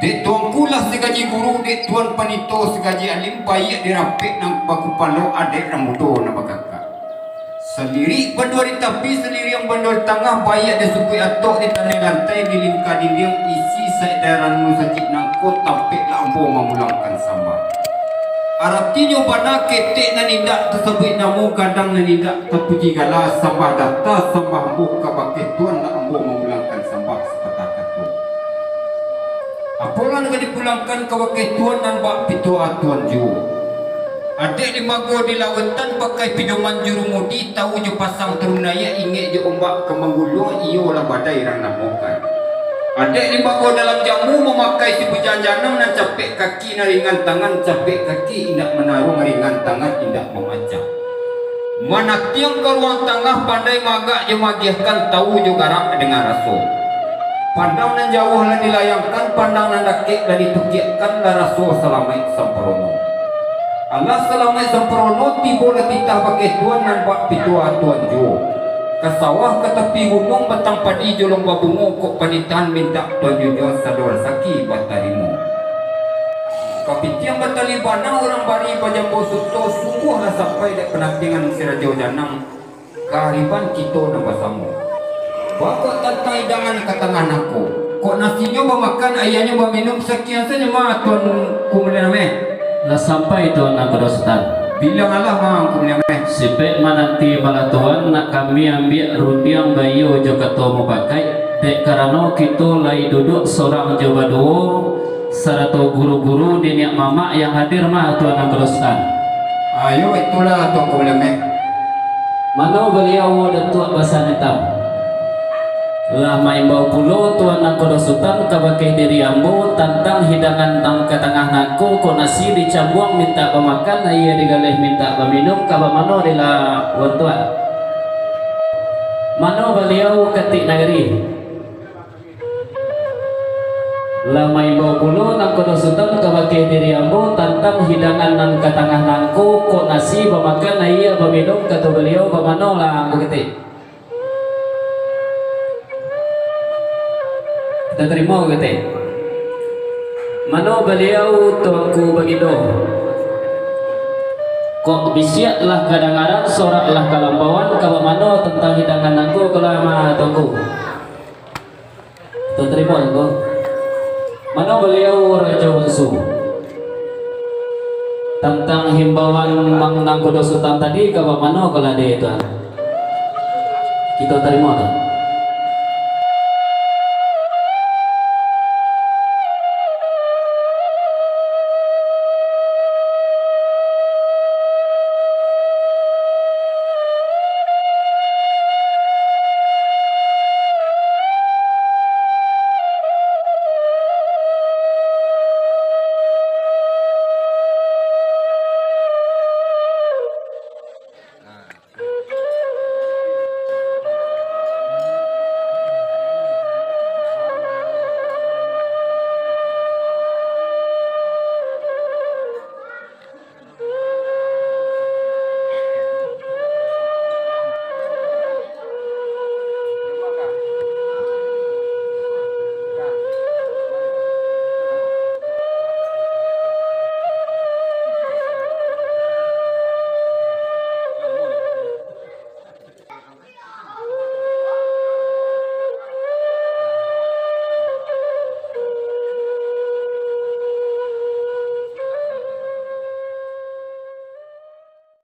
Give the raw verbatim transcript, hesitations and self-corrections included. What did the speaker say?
Dek tuanku lah sagaji guru, dek tuan panito sagaji alim, baiak dirapek nan bakupalo, adaik nan mudo nan bakakak. Salirik bando di tapi, saliriang bando di tangah, baiak di sukuik atok, di tanah lantai, di lingka dindiang, isi saedaran musajik nangko, tampek lah ambo mamulangkan sambah. Aratinyo bana, ketek nan indak tasabuik namo, gadang nan indak tapuji gala, sambah data, sambah ambo kabake tuan, lah ambo mamulangkan sambah sapatah kato. Apolah nan ka dipulangkan kabake tuan nan bak pituah tuan juo. Adaik limago di lautan pakai pidoman jurumudi, tawu jo pasang tarunaiak, ingek jo ombak ka mangguluang, iyolah badai rang namokan. Adaik limago dalam jamu mamakai sibujan janang, nan capek kaki nan ringan tangan, capek kaki indak manaruang, ringan tangan indak mamacah. Manatiang ka ruang tangah, pandai maagak jo maagiahkan, tawu jo garak dengan raso. Pandang nan jauah lah dilayangkan, pandang nan dakek lah ditukiakkan, lah raso salamaik samparono. Alah salamaik samparono, tibo lah titah bakeh tuan nan bak pituah tuan juo. Ka sawah ka tapi gunuang, batang padi jolong babungo, kok panitahan mintak tuan junjuang, sado rasaki batarimo. Kapitiang batali banang, urang bari bajambo suto, sungguahlah sampai dek panantiangan si Rajo Janang, kaariban kito nan basamo. Bakok tantang hidangan ka tangah nangko, kok nasinyo bamakan, aianyo baminum, sakian sajo mah Tuanku Mulia Nameh. Lah sampai Tuan Nangkodo Sutan. Bilang alah mah Angku Mulia Nameh. Sipek mananti malah Tuan, nak kami ambiak rundiang baiyo jo kato mupakaik, dek karano kito lai duduak sorang jo baduo, sarato guru-guru, niniak mamak yang hadir mah Tuan Nangkodo Sutan. Ayo, itulah Tuanku Mulia Nameh. Mano baliau Datuak Basanetam? Lah maimbau pulo Tuan Nangkodo Sutan kabake diri ambo tantang hidangan nan ka tangah nangko, kok nasi dicambuang mintak bamakan, aia digaleh mintak baminum, ka bamano dilah Wan Tuan? Mano baliau Katik Nagari? Lah maimbau pulo Nangkodo Sutan kabake diri ambo tantang hidangan nan ka tangah nangko, kok nasi bamakan, aia baminum, kato baliau, bamanolah Angku Katik? Kita tarimo Angku Katik. Mano baliau Tuanku Bagindo? Kok bisiak lah kadangaran, sorak lah kalambauan, ka bamano tantang hidangan nangko ko lah mah Tuanku? Tatarimo, Tuanku. Mano baliau Rajo Unsu? Tantang himbauan Mang Nangkodo Sutan tadi, ka bamano ko lah dek Tuan? Kito tarimo, Tuan.